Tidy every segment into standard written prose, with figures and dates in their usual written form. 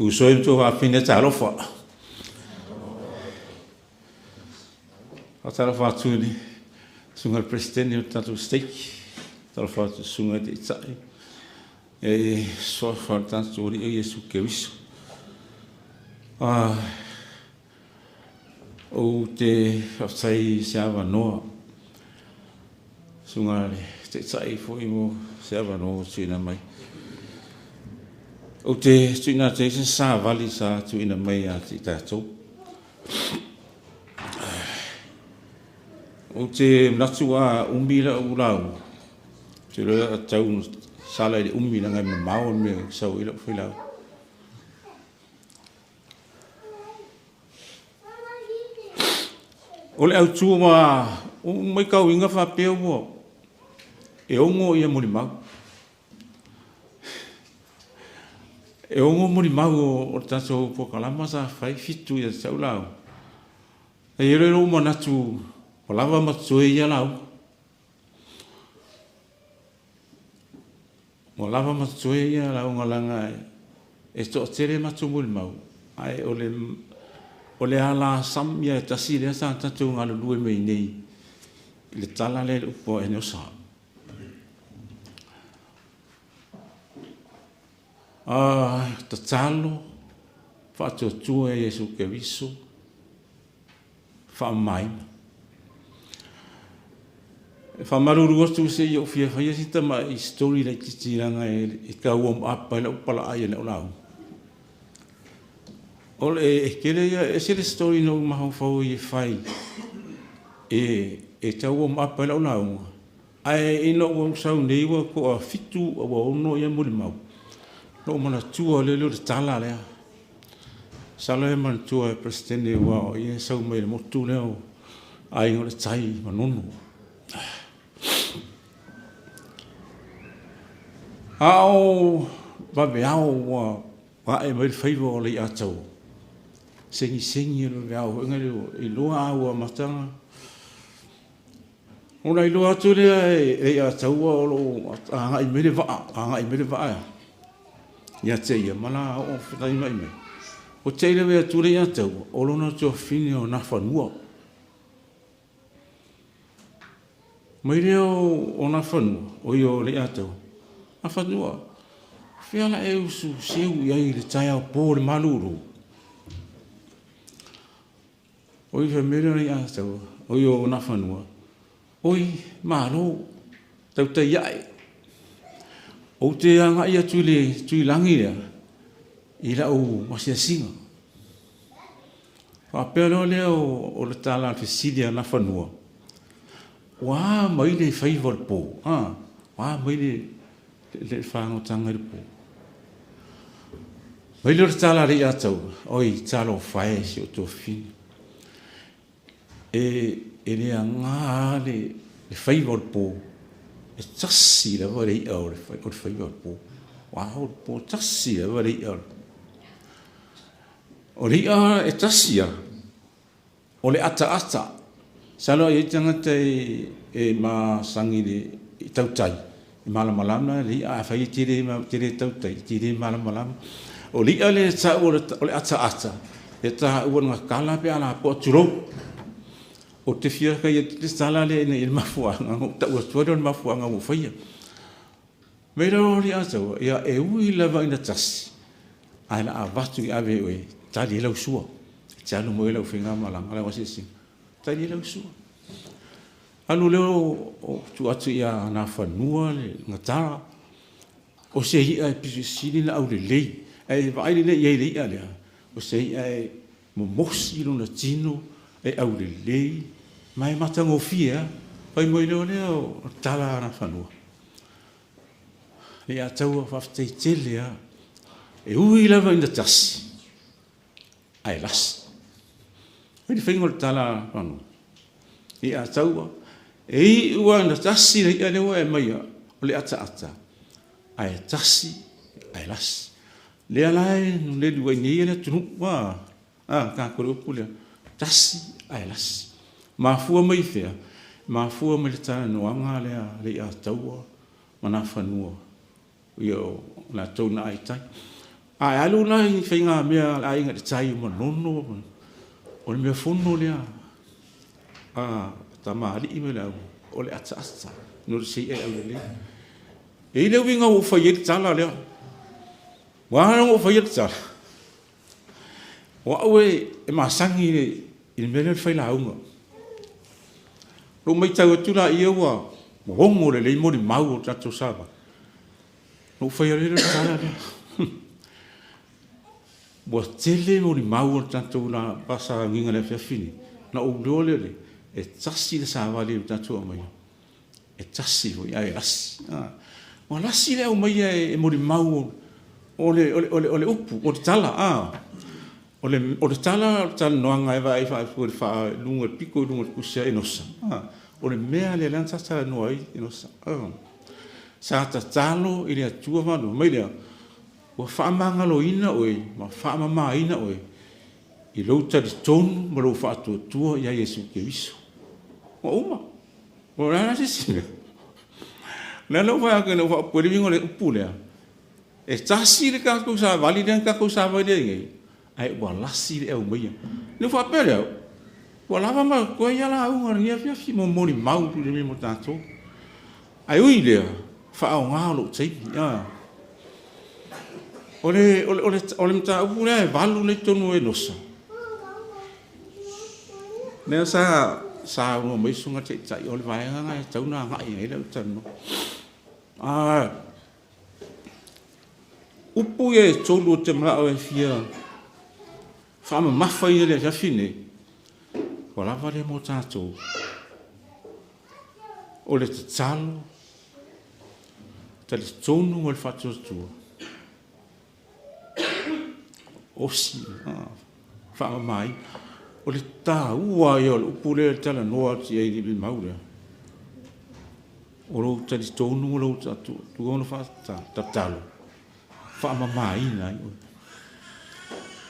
Uso e ma tuafafine talofa. Faatalofa atu i le Susuga i le Peresetene o le tatou Stake, faatalofa atu i le Susuga i le Taitai, e suafa o le tatou Alii o Iesu Keriso. Ou te faafetai i se avanoa, Susuga i le Taitai foi mo se avanoa ua tuuina mai. Ou te tuuina atu ai se savali sa tuuina mai ia te i tatou. Ou te manatu a umi lau lauga, ou te iloa e tatau ona sala i le umi leaga e mamao le mea e sau ai lau failauga. O le autu ua matauina faapea ua e ono ia molimau. E ono molimau o le tatou polokalama sa fai, 7 ia te au lauga. E i ai lou manatu ua lava ma totoe ia lauga. Ua lava ma totoe ia lauga leaga e toatele matou molimau ae o le o le alasam ia e tasi lea sa tatou galulue mai nei i le tala lea i le upu a Enosa. Tatalo, faatuatua ia Iesu Keriso, faamamaina. E faamalulu atu se i ou fia faia si tamai story laitiiti leaga e tau warm up ai lau palaai i lau lauga. O le tele ia, e ese le story na ou mafaufau ai e fai e tau warm up ai lau lauga, ae ina ua ou sau nei ua toafitu ua ono ia molimau, ona ou manatua lea o le tala lea. Masalo e manatua e le Peresetene aua o ia e sau mai le motu lea o Aiga o le Tai i Manono. A o vaveao ua ae mai le faiva o Leiataua, segisegi o le vaveao foi lea e iloa a ua amata ona iloa atu lea e Leiataua o lo o agai mai le vaa, agai mai le vaa ia te ia ma la oo fetalimai mai. Ua te i le vaai atu Leiataua o lona tuafafine o Nafanua. Mai lea o Nafanua, oi o Leiataua, Nafanua, o fea la e usu seu i ai i le taeao po i le malulu? Oi fai mai lea o Leiataua, oi o Nafanua, Oi, malo, tautai ae. Ou te agai atu i le Tuilagi lea i lau asiasiga. Faapea loa lea o le tala a le fesili a Nafanua, Ua a mai le faiva o le po? A, ua a mai le fagotaga i le po? Fai lea o le tala a Leiataua, Oi, talofa e, si ou tuafafine. E le aga lava le faiva o le po, e tasi lava le i'a o le faiva o le po. Ua ao le po, tasi lava le i'a. O le i'a e tasi lava, o le ataata. Masalo e i ai tagata e masani i tautai, e malamalama le i'a, afai e te le tautai, e te le malamalama. O le i'a lea e tau o le ataata, e taua i le gatala pe a lapoa, tulou. Ou te fia fai atu le tala lea ina ia le mafuaaga ona ou tau atu ai lea o le mafuaaga ua ou faia. Mai lalo o le ataua, ia e ui lava ina tasi, ae la avatu i ave e oe, tali ai lau sua. E te alu mai lau faigamalaga, lau asiasiga, tali ai lau sua. Alu lea o tuu atu ia Nafanua le gatara, o se i'a e pito sili ona aulelei. Ae vaai lelei i ai i le i'a lea, o se i'a e momosi lona tino, e aulelei, ma e matagofie lava. Fai mai loa lea o le tala a Nafanua, Leiataua, faafetai tele lava. E ui lava ina tasi, ae lasi. O le faiga o le tala a Nafanua, Leiataua, e iu lava ina tasi le i'a lea ua e aumaia, o le ataata, ae tasi ae lasi. Lea la e nonelu ai nei le atunuu, a, a, tatou le upu lea, tasi ae lasi. Mafua mai i fea? Mafua mai le talanoaga lea a Leiataua ma Nafanua, ia o latou na ae i tai. A e alu la i faigamea a le aiga i le tai o Manono, o le mea fono lea a tamalii ma le au, o le ataata no le se i'a e aulelei. E i ai le uiga ua ou fai ai le tala lea. Ua ala ona ou faia le tala, o au e masani i le mea lea o le failauga. Na ou matau atu laia ua ogo lelei molimau o le tatou savali, ona ou fai atu lea o le tala lea. Ua tele molimau o le tatou sauniga i le afiafi lenei, ona ou iloa lea, e tasi le savali na tatou aumaia, e tasi foi ae lasi. Ua lasi le aumaia e molimau o le upu, o le tala. O le tala o le talanoaga e vaai i luga i le pito i luga o le tusi a Enosa, o le mea lea lea sa talanoa ai Enosa. Sa tatalo i le Atua ma fai mai lea, Ua faamagaloina oe ma faamamaina oe i lou talitonu ma lou faatuatua ia Iesu Keriso. Ua uma. O le a la se isi mea? O lea la ua ou fai atu ina ua faaupu ai le uiga o le upu lea, e tasi le tatou savali lea na tatou savali ai nei, ae ua lasi le aumaia. Ona ou faapea lea, ua lava ma totoe ia lauga o lenei afiafi mo molimau mo tatou. Ae ui i lea, faaaoga lou taimi. O le mataupu lea e valu lea e i totonu o Enosa, lea sa saunoa mai le Susuga i le Taitai, o le vaega lena e tatau ona agai i ai lau talanoa. O upu ia e tolu ou te manao e fia faamamafa i le afiafi lenei, ua lava lea mo tatou. O le tatalo, talitonu ma le faatuatua, osi, faamamaina. O le taua ia o le upu lea e talanoa atu i ai i le mau lea, o lou talitonu ma lou faatuatua ma lou tatalo, faamamaina ai oe.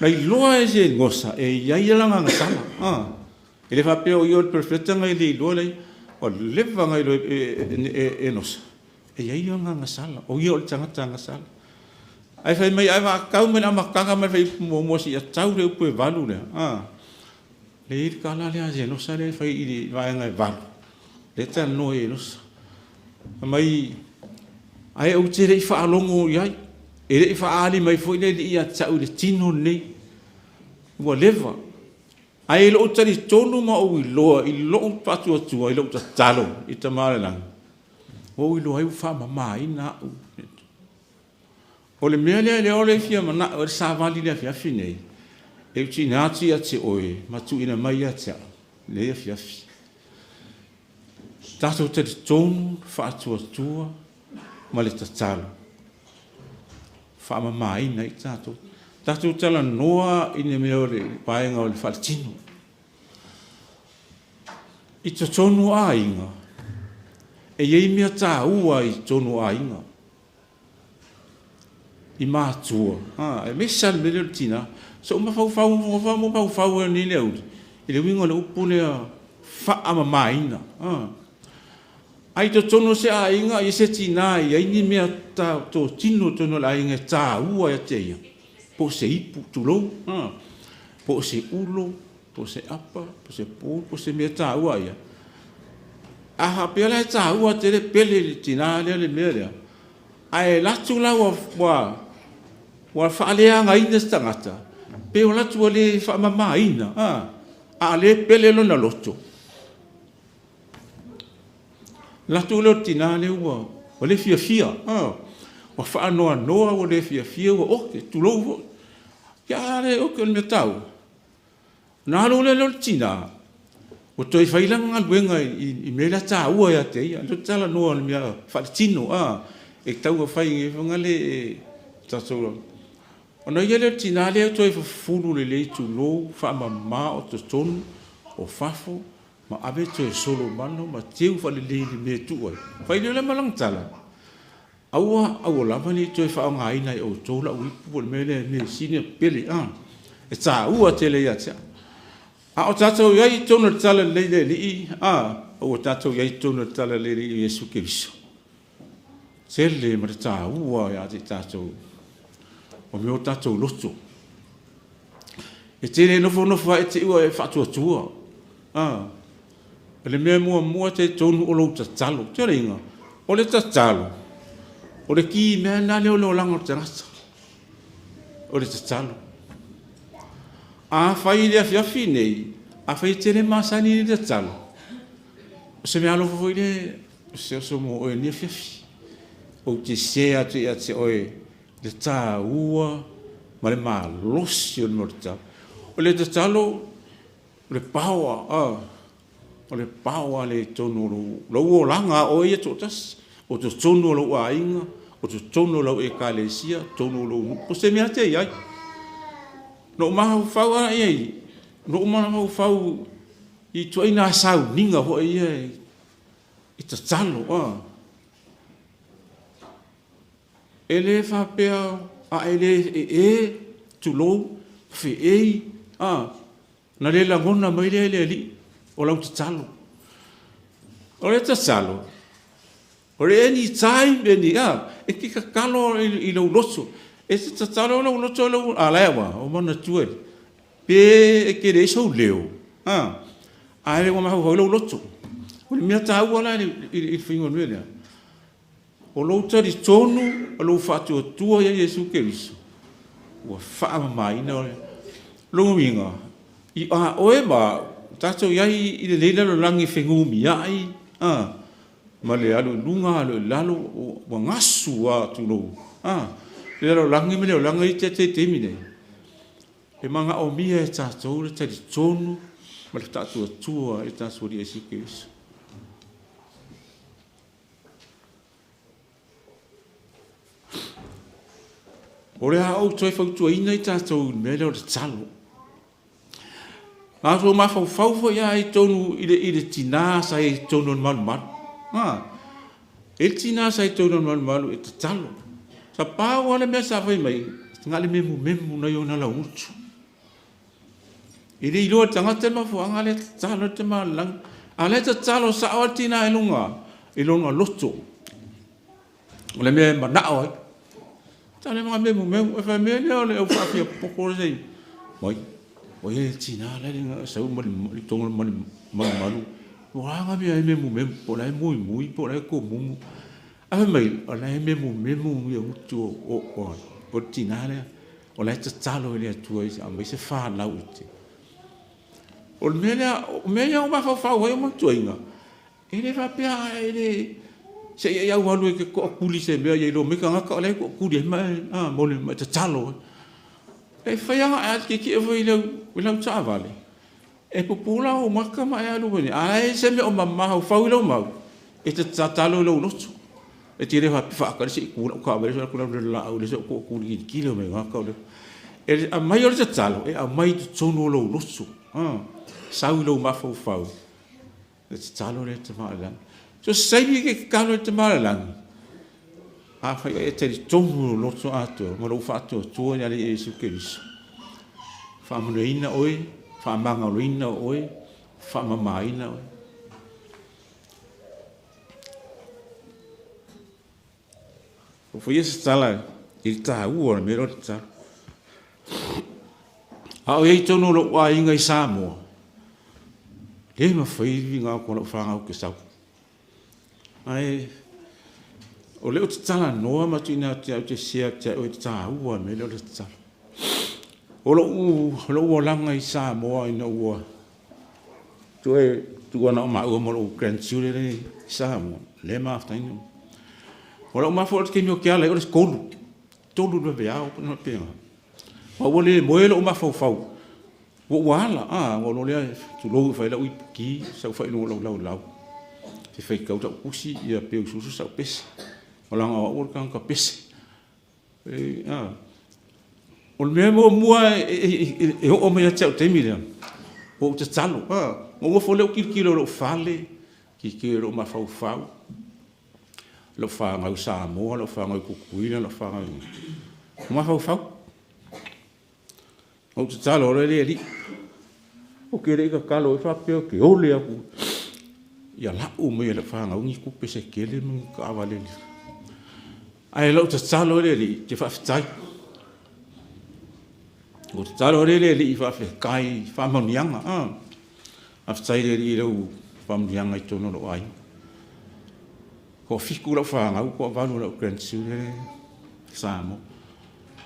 Na iloa e se Enosa e i ai lana agasala. E le faapea o ia o le perofeta na le iloa lea, ua leva ona iloa e Enosa, e i ai ona agasala, o ia o le tagata agasala. Ae fai mai a e vatau mai le amataga mai le fuaiupu muamua seia tau i le upu e 8 lea, a, lea e i ai le tala lea a Enosa lea e fai i le vaega e 8, lea e talanoa ai Enosa. Fai mai, ae ou te le i faalogo i ai, e le i faaali mai foi le Alii ia te au i le tino lenei, ua leva. Ae i lou talitonu ma ou iloa i lou faatuatua i lou tatalo i le Tama o le Lagi, ua ou iloa ai ua faamamaina au. O le mea lea lea o le fia manao ai le savali i le afiafi lenei, e tuuina atu ia te oe ma tuuina mai ia te au i lenei afiafi. Tatou talitonu, faatuatua ma le tatalo, faamamaina ai tatou. Tatou talanoa i le mea o le vaega o le faaletino. I totonu o aiga, e i ai mea taua i totonu o aiga, i matua, aemaise lava le mea lea o le tina. Sa ou mafaufau mafaufau ai i lenei aoauli i le uiga o le upu lea faamamaina. A i totonu o se aiga i se tina e i ai ni mea totino i totonu o le aiga e taua ia te ia, po o se ipu, tulou, po o se ulo, po o se apa, po o se pou, po o se mea e taua ia. A faapea la e taua tele pele i le tina lea le mea lea, ae alu atu la ua faaleagaina se tagata, pe ua alu atu ua le faamamaina, a o lea e pele lona loto, Alu atu lea o le tina lea ua le fiafia, ua faanoanoa ua le fiafia ua oke, tulou foi. Ia a le oke o le mea taua, ona alu lea o le tina ua toe fai lana galuega i mea la e taua ia te ia. Ou te talanoa i le mea faaletino e tatau ona fai foi lea e tatou. Ona i ai lea o le tina lea toe fufulu lelei tulou, faamama o totonu o fafo ma ave toe solomano ma teu faalelei i le mea e tuu ai. Fai loa lea ma lana tala, Aua, aua lava ne i toe faaaogaina e outou lau ipu po o le mea lea, measili ona pele, a, e taua tele ia te au. A o tatou i ai i totonu o le talalelei i le Alii, a, ua tatou i ai i totonu o le talalelei i le Alii o Iesu Keriso. Tele ma le taua ia te i tatou. O mea o tatou loto. E te le nofonofo lava e te i ua e faatuatua. A, o le mea muamua e talitonu o lou tatalo. Tuleiga, o le tatalo, o le ki mea lena lea o le olaga o le tagata. O le tatalo. Afai i le afiafi nei, afai e te le masani i le tatalo, o se mea alofa foi lea, o se oso mo oe i lenei afiafi. Ou te share atu ia te oe le taua ma le malosi o le mea o le tatalo. O le tatalo, o le power, o le power lea i totonu o lou olaga a oe ia toatasi, o totonu o lou aiga, o totonu o lau Ekalesia, totonu o lou nuu, po o se mea lava e te i ai. Na ou mafaufau lava i ai, na ou mafaufau i ituaiga sauniga foi ia e tatalo. E le faapea a e le ee, tulou, feei, a, ona le lagona mai lea e le Alii o lau tatalo. O le tatalo, o le any time, any, a, e te tatalo i lou loto. E te tatalo i lou loto, a o la e ua ou manatua, pe e te leai sou leo, a, ae ua mafaufau i lou loto. O le mea taua la i le faiga o le mea lea, O lou talitonu ma lou faatuatua ia Iesu Keriso ua faamamaina oe. O lona uiga, a oe ma au, tatou i ai i lenei lalolagi fenumiai ma le alu i luga alu i lalo, ua gasu lava, tulou, le lalolagi ma le olaga lea e i ai i le taimi lenei, e manaomia e tatou le talitonu ma le faatuatua i le tatou Alii Iesu Keriso. O le a ou toe fautuaina i tatou i le mea lea o le tatalo. A outou mafaufau foi lava i totonu i le tina sa i ai i totonu o le malumalu. A, e i ai le tina sa i totonu o le malumalu e tatalo. Sa pau lava le mea sa fai mai, na o le memumemu nai ona lauutu. E le iloa e le tagata le mafuaaga lea e tatalo ai le tama a le lagi. A o lea e tatalo sao lava le tina i luga i lona loto, o le mea e manao ai. Tala mai memumemu, e fai mea lea o le au faafiapoto lea mai. Ua i ai le tina la e sau ma le totonu o le malumalu, ua a mea e memumemu, po o la e muimui po o la e tomumu. Ae fai mai, o la e memumemu ia utu o le tina lea. O la e tatalo i le Atua ia aumai se fanau i te. O le mea lea, o mea ia ua mafaufau ai ma manatuaina, e le faapea a e le, se i e aualu e te toatuli i se mea ia iloa mai tagata o la e toatuli ai ma e, a, mo le, ma e tatalo ai. E fai lava ona e tietie foi i lau taavale, E pupula ou maka ma e alu ai, a i ai se mea o mafaufau i lou mau, e te tatalo i lou loto. E te le faapea, faatali se i tu lau taavale se i ou alu atu i le laau lea se i ou tootuli kilikili mai gata o le... E aumai o le tatalo, e aumai i totonu o lou loto, sau i lou mafaufau, Le tatalo lea i le Tama o le Lagi. So o se taimi e te tatalo ai i le Tama o le Lagi, afai o e talitonu i lou loto atoa ma lou faatuatua i le Alii Iesu Keriso, faamanuiaina oe, faamagaloina oe, faamamaina oe. Ua faia se tala i le taua o le mea lea o le tatalo. A o i ai i totonu o lou aiga i Samoa, le mafai le viga atu o lau fanau ou te sau. Ae o lea ou te talanoa ma tuuina atu ia te au, te share atu ia te oe le taua o le mea lea o le tatalo. O lou olaga i Samoa ina ua Toe tuu ana o maua ma lou grandchildren i Samoa, lea mafutaina. O lau mafaufau i le taimi ou te ala ai o le 3, 3 i le vaveao pe na faapena. Ma ua le moe lou mafaufau, ua ou ala, a, ona ou iloa lea, tulou, e fai lau ipuki, sau fai i luga o lau laulau, e faitau sau tusi, ia peu usuusu sau pese. Leaga o au o le tagata pese. O le mea muamua e oo mai ia te au i le taimi lea, ua ou tatalo. Ona ou nofo lea ou tilotilo i lou fale, tilotilo i lou mafaufau, lau fanau i Samoa, lau fanau i Tutuila, lau fanau i... Mafaufau. Ou tatalo loa lea i le Alii. Ou te le i tatalo ai faapea ou te ole atu ia lau mai e lau fanau ni tupe se tele ma ni taavale. Ae o lau tatalo i le Alii, ou te faafetai. Ua tatalo lea le Alii faafetai i faamanuiaga. Faafetai le Alii i lau faamanuiaga i totonu o lou aiga. Toafitu lau fanau, toavalu o lau grandchildren Samoa.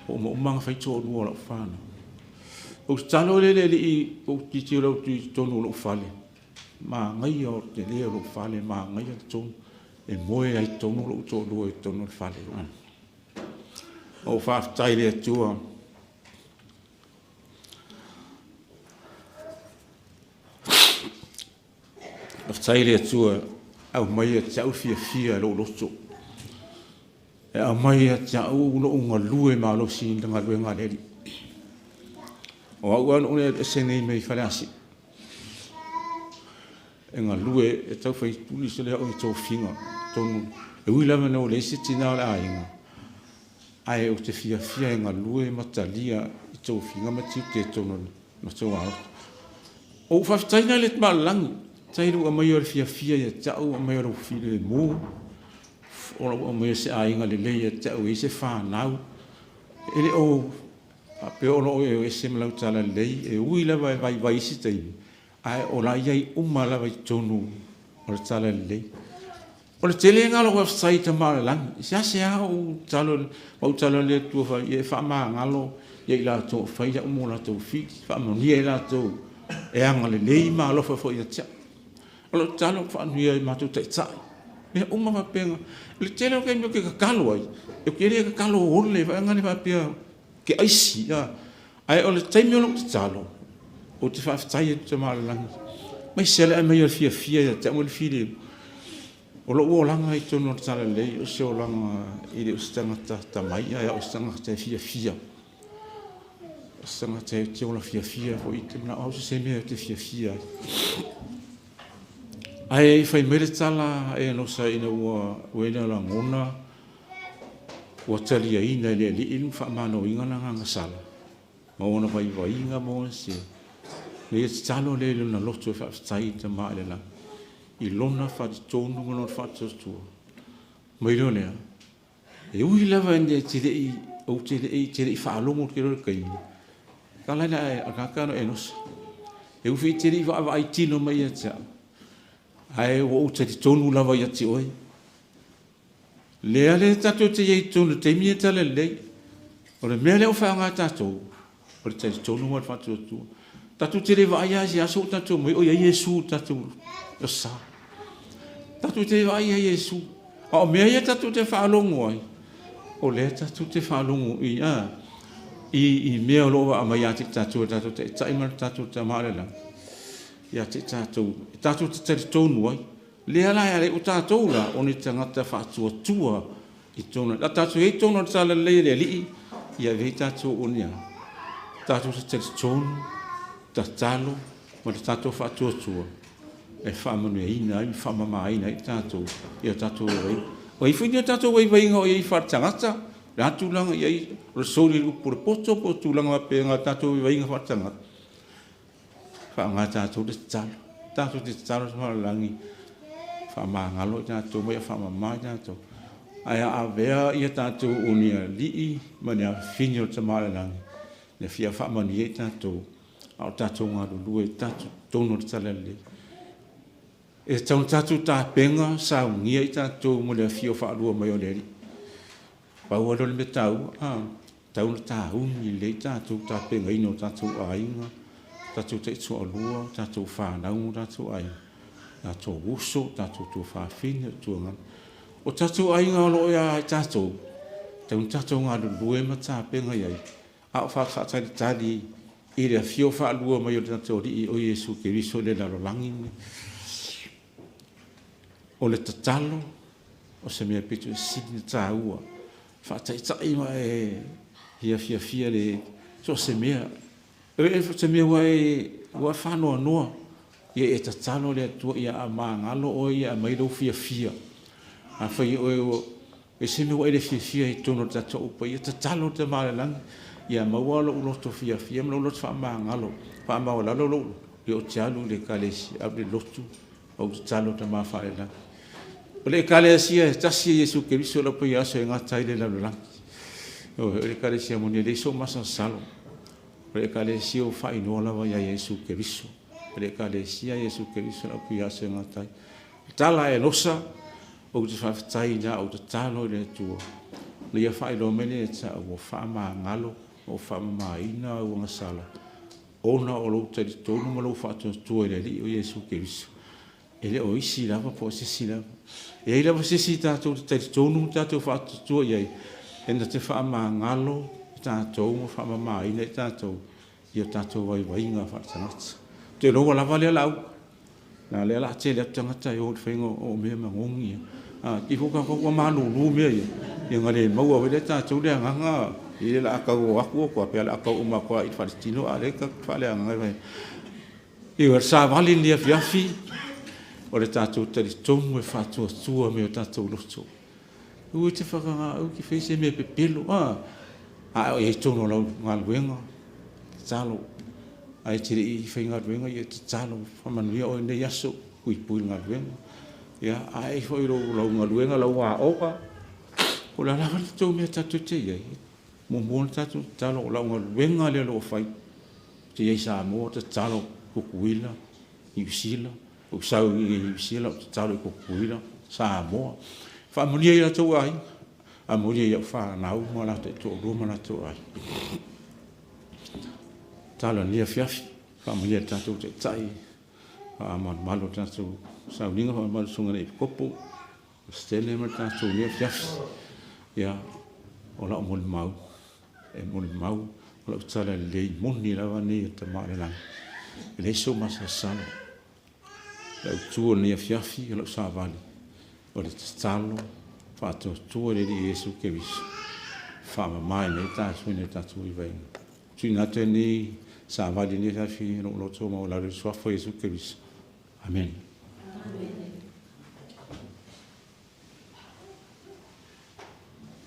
Ua uma uma ona fai toalua o lau fanau. Ou tatalo lea i le Alii, ou te tilotilo atu i totonu o lou fale, manaia o le tele o lou fale, manaia totonu, e moe ai i totonu lou toalua i totonu o le fale. Ou faafetai i le Atua. Faafetai i le Atua e aumai ia te au le fiafia i lou loto, e aumai ia te au lou galue malosi i le galuega a le Alii. O au lava na ou alu ese nei mai Faleasiu e galue e tau fai sole au i tofiga totonu, e ui lava ina ua leai se tina o le aiga, ae ou te fiafia e galue ma talia i tofiga ma tiute i totonu o le matou alofa. O ou faafetai na i le Tamalelagi, faafetai i lou aumaia o le fiafia ia te au, aumaia o lou filemu, o lou aumaia o se aiga lelei ia te au e i ai se fanau. E le o faapea o lo o e ese ma lau talalelei, e ui lava e vaivai i isi taimi, ae o la e i ai uma lava i totonu o le talalelei. O le tele lena o lou faafetai i Tama o le Lagi, e seasea ou tatalo ma ou tatalo i le Atua ia e faamagalo ia i latou o fai au ma o latou fili, faamanuia i latou e agalelei ma alofa foi ia te au. O lau tatalo, faamanuia i o matou taitai, mea uma faapena. O le tele o taimi ou te tatalo ai, ou te le tatalo ole vaega lea faapea ou te aisi, ae o le taimi o lou tatalo, ou te faafetai atu i Tama o le Lagi, aemaise lava le aumai o le fiafia ia te au ma le filemu. O lou olaga i totonu o le Talalelei, o se olaga e le o se tagata atamai, ae o se tagata e fiafia. O se tagata ou te ola fiafia foi, ou te manao au i se mea ou te fiafia ai. Ae fai mai le tala a Enosa ina ua i ai na lagona ua taliaina e le Alii ma faamanoina le agaga sala ma ona vaivaiga ma ona sese, na ia tatalo lea i lona loto e faafetai i le Tama i le Lagi i lona faletonu ma lona faatuatua. Mai loa lea, e ui lava ina e te le i, ou te le i, te le i faalogo ou te iloa i le taimi, tala lea a le tagata lea o Enosa, e ui foi e te le i vaavaai tino mai ia te au, ae ua ou talitonu lava ia te oe. Lea lea tatou te i ai i totonu o le taimi lenei o le Talalelei. O le mea lea ua faaaoga e tatou, o le talitonu ma le faatuatua. Tatou te le vaai lava i se aso o tatou omai o i ai Iesu i le tatou Aso Sa. Tatou te le vaai i ai Iesu. A o mea ia tatou te faalogo ai, o lea tatou te faalogo i, a, i, i mea o lo o aumai ia te tatou e le tatou Taitai ma le tatou Tama o le Lagi, ia te tatou, e tatou te talitonu ai. Lea la e ala ai, o tatou la, o ni tagata faatuatua i totonu, a tatou i ai i totonu o le talalelei a le Alii, ia avea ai tatou o ni a? Tatou te talitonu, tatalo ma le tatou faatuatua e faamanuiaina ai ma faamamaina ai tatou i o tatou vaivaiga. O ai foi ni o tatou vaivaiga o i ai faaletagata, o le a tulaga i ai, o le soli i le upu o le poto po o tulaga faapena i tatou vaivaiga faaletagata, Faaaoga e tatou le tatalo. Tatou te tatalo i le lagi, faamagalo i tatou ma ia faamama i tatou. Ae a avea ia tatou o ni alii ma ni afafine o le Tama o le Lagi, e fia faamanuia i tatou, a o tatou galulue tatou totonu o le Talalelei. E tatau ona tatou tapena, saunia i tatou mo le afio faalua mai o le Alii. Pau lava lea o le mea taua, a, tatau ona tauni lelei tatou tapenaina o tatou aiga, tatou taitoalua, tatou fanau ma tatou aiga, tatou uso, tatou tuafafine, tuagana. O tatou aiga o lo o ia tatou, tatau ona tatou galulue ma tapena i ai, a o faatalitali i le afio faalua mai o le tatou Alii o Iesu Keriso i le lalolagi lenei. O le tatalo o se mea pito i sili ona taua, faataitai ma e ia fiafia le so o se mea, o se mea ua e ua faanoanoa, ia e tatalo le Atua ia magalo oe ia aumai lou fiafia. Afai oe ua e se mea ua e le fiafia ai i totonu o le tatou Upu Paia, tatalo le Tama o le Lagi ia maua lou loto fiafia ma lou loto faamagalo, faamaualalo lou loto, ia ou te alu i le Ekalesia, alu i le lotu, ou tatalo Tama Faalelagi. O le Ekalesia e tasi e Iesu Keriso le Paia Aso e gata ai le lalolagi. O le Ekalesia moni e leai sou masalosalo. O le Ekalesia ua faailoa lava ia Iesu Keriso. O le Ekalesia Iesu Keriso le Aukuiasegatai. Tala a Enosa, ou te faafetai ina a ou tatalo i le Atua, ina ia faailoa mai lea ia te au, ua faamagalo ma ua faamamaina ou agasala, ona o lou talitonu ma lou faatuatua i le Alii o Iesu Keriso. E le o isi lava po o se isi lava. E i ai lava se isi tatou te talitonu ma tatou faatuatua i ai, e na te faamagalo i tatou ma faamamaina i tatou i o tatou vaivaiga faaletagata. Ou te iloa ua lava lea lauga, leaga o lea o le a tele atu tagata e o i le faiga o mea manogi ia. Te i foi ua malulu mea ia, ia ona le maua foi lea e tatou le agaga, o le a tau o atu ou faapea o le a tau uma atu lava i le faletino a o lea tatou te faaleagaga. Ioe, o le savali i lenei afiafi, o le tatou talitonu e faatuatua me o tatou loto. Aua e te faataga, aua e te faia se mea pepelo, a o i ai i totonu o lau galuega, tatalo. Ae te le i faigaluega, ia tatalo, faamanuia oe i lenei aso, puipui i le galuega. Ia, a i ai foi o lau galuega, lau aoga, po o le a lava le tou mea tatou te i ai, muamua ona tatou tatalo, o lau galuega lea o lo o fai, ou te i ai i Samoa, tatalo Tutuila, Niu Sila, ou sau i Niu Sila ou tatalo i Tutuila, Samoa. Faamanuia i o latou aiga, faamanuia i au fanau ma o latou taitoalua ma o latou aiga. Tatalo i lenei afiafi, faamanuia i le tatou Taitai, faamalumalu i le tatou sauniga, faamalumalu i le Susuga i le Epikopo, Peresetene ma le tatou i lenei afiafi. Ia, o lau molimau, e molimau o lau tala lelei moni lava nei a le Tama o le Lagi, e leai sou masalosalo. O le autu o lenei afiafi, o lau savali, o le tatalo faatuatua i le Alii Iesu Keriso e faamama ai tatou i o tatou vaivaiga. Tuuina atu ai lenei savali i lenei afiafi i lou loto maualalo i le Suafa o Iesu Keriso. Amene.